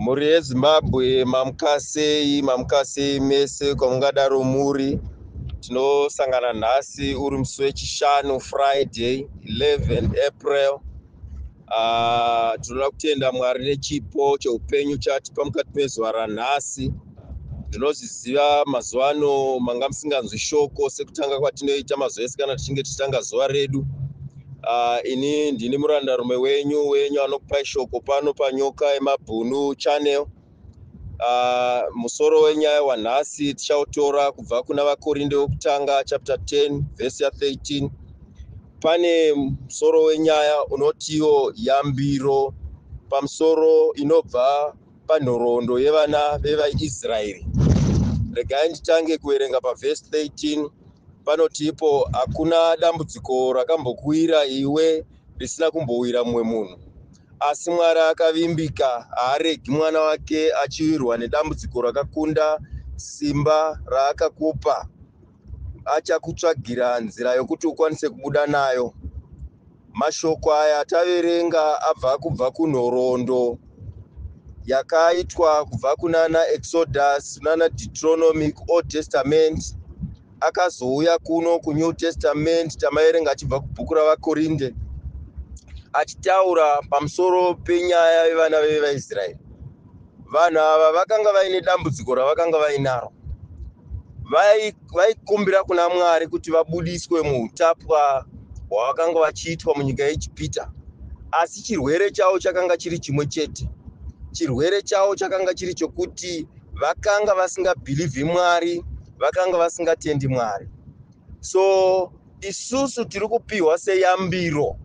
Mhuri yeZimbabwe, mamukasei, mamukasei mese kwamungadaro muri. Tinosangana nhasi uri musi weChishanu, Friday 11 April. Tinoda kutenda Mwari nechipo cheupenyu chatipa mukati mezuva ranhasi. Ndinozviziva mazuva ano manga musinganzwi shoko sekutanga kwatinoita mazuva ese kana tichinge tichitanga zuva redu. Ini ndini murandarume wenyu wenyu anokupai shoko pano paNyoka yeMabhunu Channel. Musoro wenyaya wanhasi tichautora kubva kuna vaKorinde wekutanga chapter 10 verse ya 13. Pane musoro wenyaya unotiwo yambiro pamusoro inobva panhoroondo yevana vevaIsraeri. Regai nditange kuverenga pavhesi 13. Panoti ipo, hakuna dambudziko rakambokuwira iwe risina kumbowira mumwe munhu. Asi Mwari akavimbika, haaregi mwana wake achiwirwa nedambudziko rakakunda simba raakakupa. Achakutsvagira nzira yokuti ukwanise kubuda nayo. Mashoko aya ataverenga abva kubva kunhoroondo yakaitwa kubva kunana Exodus, kunana Deuteronomy, kuOld Testament. Akazouya kuno kuNew Testament, tamaverenga achibva kubhuku ravaKorinde, achitaura pamusoro penyaya yevana vevaIsraeri. Vanhu ava vakanga vaine dambudziko ravakanga vainaro. Vaikumbira kuna Mwari kuti vabudiswe muutapwa hwavakanga vachiitwa munyika yeIjipita. Asi chirwere chavo chakanga chiri chimwe chete. Chirwere chavo chakanga chiri chokuti vakanga vasingabhilivhi Mwari, vakanga vasingatendi Mwari. So isusu tiri kupiwa seyambiro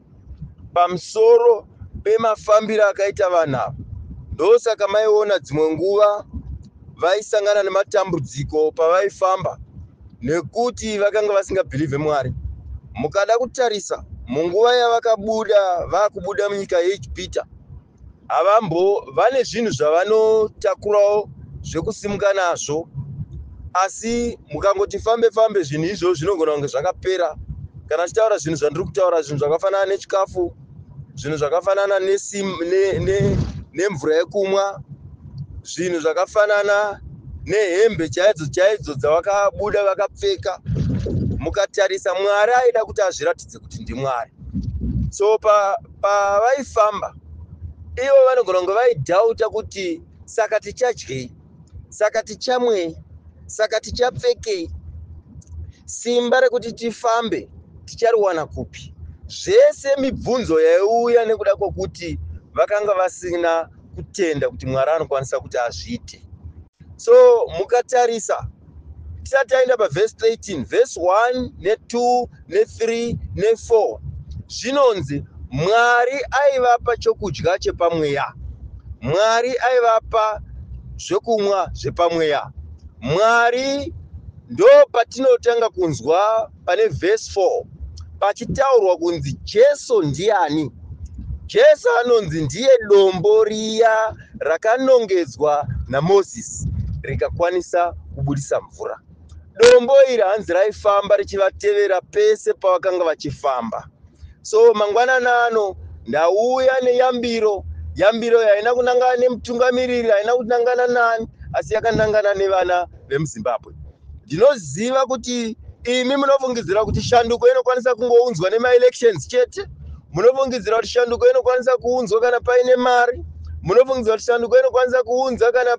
pamusoro pemafambiro akaita vanhu ava. Ndosaka maiona dzimwe nguva vaisangana nematambudziko pavaifamba, nekuti vakanga vasingabhilivhe Mwari. Mukada kutarisa munguva yavakabuda, vakubuda munyika yeIjipita, havambo vane zvinhu zvavanotakurawo zvekusimuka nazvo, asi mukangoti fambe fambe zvinhu izvozvo zvinogona kunge zvakapera. Kana tichitaura zvinhu zvandiri kutaura, zvinhu zvakafanana nechikafu, zvinhu zvakafanana nemvura yekumwa, zvinhu zvakafanana nehembe chaidzo chaidzo dzavakabuda vakapfeka. Mukatarisa, Mwari aida kuti azviratidze kuti ndiMwari. So pavaifamba ivo vanogona kunge vaidhauta kuti saka tichadyei, saka tichamwei, saka tichapfekei, simba rekuti tifambe tichariwana kupi? Zvese mibvunzo yaiuya nekuda kwokuti vakanga vasina kutenda kuti Mwari anokwanisa kuti azviite. So mukatarisa, tisati taenda pavhesi 13, vhesi 1 ne2 ne3 ne4, zvinonzi Mwari aivapa chokudya chepamweya, Mwari aivapa zvekumwa zvepamweya. Mwari ndo patinotanga kunzwa pane vhesi 4 pachitaurwa kunzi Jesu ndiani. Jesu anonzi ndiye dombo riya rakanongedzwa naMozisi rikakwanisa kubudisa mvura. Dombo iri hanzi raifamba richivatevera pese pavakanga vachifamba. So mangwanana ano ndauya neyambiro, yambiro haina kunangana nemutungamiriri, haina kunangana nani, asi yakanangana nevana vemuZimbabwe. Ndinoziva kuti imi munofungidzira kuti shanduko inokwanisa kungounzwa nemaelections chete. Munofungidzira kuti shanduko inokwanisa kuunzwa kana paine mari. Munofungidzira kuti shanduko inokwanisa kuunza kana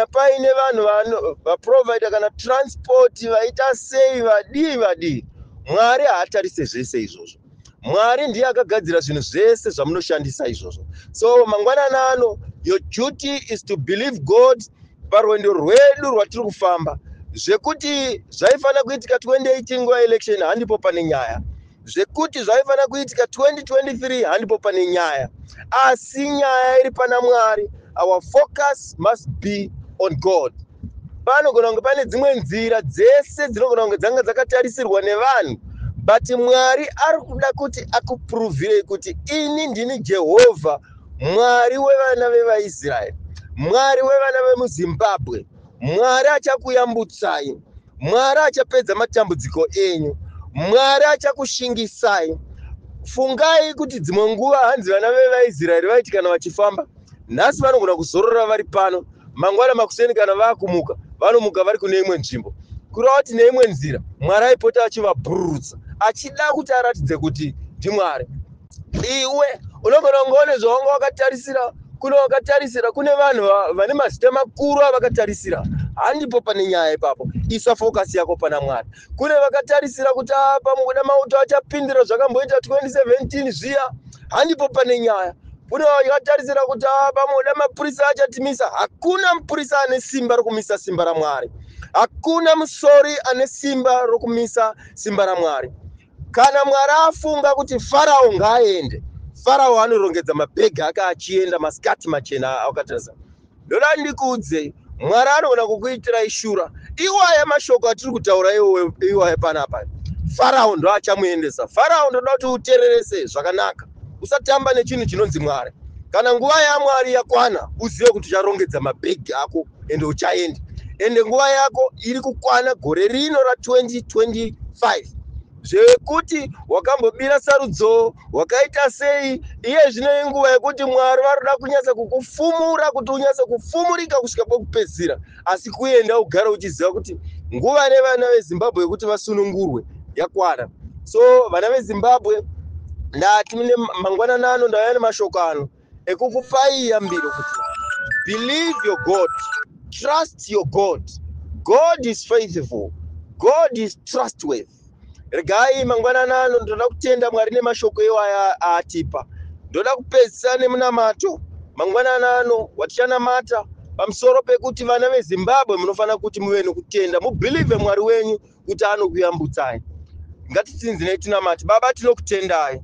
paine vanhu vaprovida kana transport, vaita sei, vadii vadii. Mwari haatarise zvese izvozvo. Mwari ndiye akagadzira zvinhu zvese zvamunoshandisa izvozvo. So mangwanana ano, your duty is to believe God parwendo rwedu rwatiri kufamba. Zvekuti zvaifanira kuitika 2018 nguva yeelection, handipo pane nyaya. Zvekuti zvaifanira kuitika 2023, handipo pane nyaya. Asi nyaya iri pana Mwari. Our focus must be on God. Panogona kunge pane dzimwe nzira dzese dzinogona kunge dzanga dzakatarisirwa nevanhu, but Mwari ari kuda kuti akupuruvhirei kuti ini ndini Jehovha, Mwari wevana vevaIsraeri, Mwari wevana vemuZimbabwe, Mwari achakuyambutsai, Mwari achapedza matambudziko enyu, Mwari achakushingisai. Fungai kuti dzimwe nguva hanzi vana vevaIsraeri vaiti kana vachifamba Nhasi vanogona kuzorora vari pano, mangwana makuseni kana vakumuka, vanomuka vari kune imwe nzvimbo. Kureva kuti neimwe nzira Mwari aipota achivabhururutsa achida kuti aratidze kuti ndiMwari. Iwe unogona kunge une zvawanga wakatarisira, kune wakatarisira, kune vanhu vane mazita makuru avakatarisira. Handipo pane nyaya ipapo. Isa focus yako pana Mwari. Kune vakatarisira kuti apa mukuda mauto achapindira zvakamboita 2017 zviya. Handipo pane nyaya. Kune vakatarisira kuti apa mukuda mapurisa achatimisa. Hakuna mupurisa ane simba rokumisa simba raMwari. Hakuna musori ane simba rokumisa simba raMwari. Kana Mwari afunga kuti Farao ngaaende, Farao anorongedza mabhegi ake achienda masikati machena akatarisa. Ndoda ndikuudzei, Mwari anogona kukuitirai shura. Iwaya mashoko atiri kutaura iwaya panapa. Farao ndo achamuendesa. Farao ndoda kuti utererese zvakanaka. Usatamba nechinhu chinonzi Mwari. Kana nguva yaMwari yakwana, uzive kuti ucharongedza mabhegi ako ende uchaenda. Ende nguva yako iri kukwana gore rino ra 2025. Zvekuti wakambobira sarudzo, wakaita sei, iye zvino inguva yekuti Mwari varoda kunyatsa kukufumura kuti unyatse kufumurika kusvika pekupedzisira. Asi kuenda ugare uchiziva kuti nguva nevana veZimbabwe yekuti vasunungurwe yakwana. So vana veZimbabwe, ndati mangwanani ano ndauya nemashoko ano ekukupai yambiro kuti believe your God, trust your God. God is faithful, God is trustworthy. Regai mangwanani ano ndoda kutenda Mwari nemashoko iwaya aatipa. Ndoda kupedzisa nemunamato mangwanani ano watichanamata pamusoro pekuti vana veZimbabwe munofanira kuti muve nokutenda, mubhilivhe Mwari wenyu kuti anokuyambutsai. Ngatitsinzinei tinamate. Baba, tinokutendai.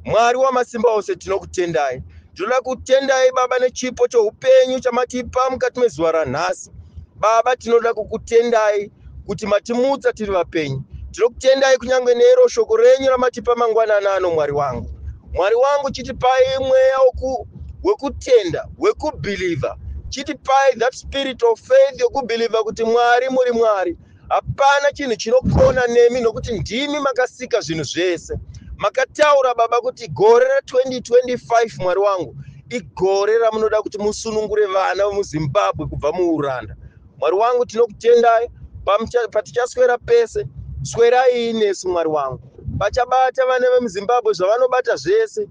Mwari wamasimba ose, tinokutendai. Tinoda kutendai Baba nechipo choupenyu chamatipa mukati mezuva ranhasi. Baba, tinoda kukutendai kuti matimutsa tiri vapenyu. Tinokutendai kunyange nero shoko renyu ramatipa mangwanani ano, Mwari wangu. Mwari wangu, chitipai mweya wekutenda, wekubhilivha. Chitipai that spirit of faith yokubhilivha kuti Mwari muri Mwari. Hapana chinhu chinokona nemi nokuti ndimi makasika zvinhu zvese. Makataura Baba kuti gore ra2025, Mwari wangu, igore ramunoda kuti musunungure vana vemuZimbabwe kubva muuranda. Mwari wangu, tinokutendai. Patichaswera pese, swerai inesu, Mwari wangu. Pachabata vana vemuZimbabwe zvavanobata zvese,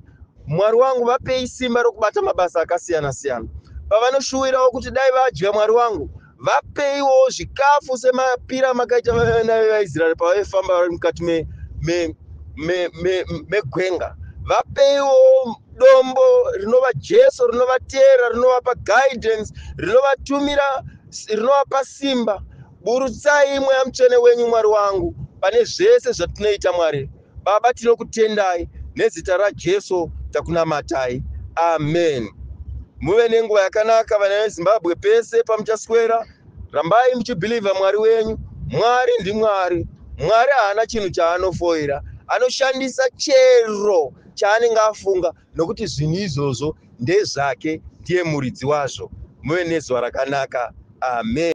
Mwari wangu, vapei simba rokubata mabasa akasiyana siyana. Pavanoshuwirawo kuti dai vadya, Mwari wangu, vapeiwo zvikafu semapira makaita vana vevaIsraeri pavaifamba vari mukati megwenga. Vapeiwo dombo rinova Jesu, rinovateera, rinovapa guidance, rinovatumira, rinovapa simba. Burutsai mweya mutsvene wenyu, Mwari wangu, pane zvese zvatinoita. Mwari Baba, tinokutendai nezita raJesu takunamatai, amen. Muve nenguva yakanaka, vana veZimbabwe, pese pamuchaswera. Rambai muchibhilivha Mwari wenyu. Mwari ndiMwari. Mwari haana chinhu chaanofoira, anoshandisa chero chaanenge afunga nokuti zvinhu izvozvo ndezvake, ndiye muridzi wazvo. Muve nezuva rakanaka, amen.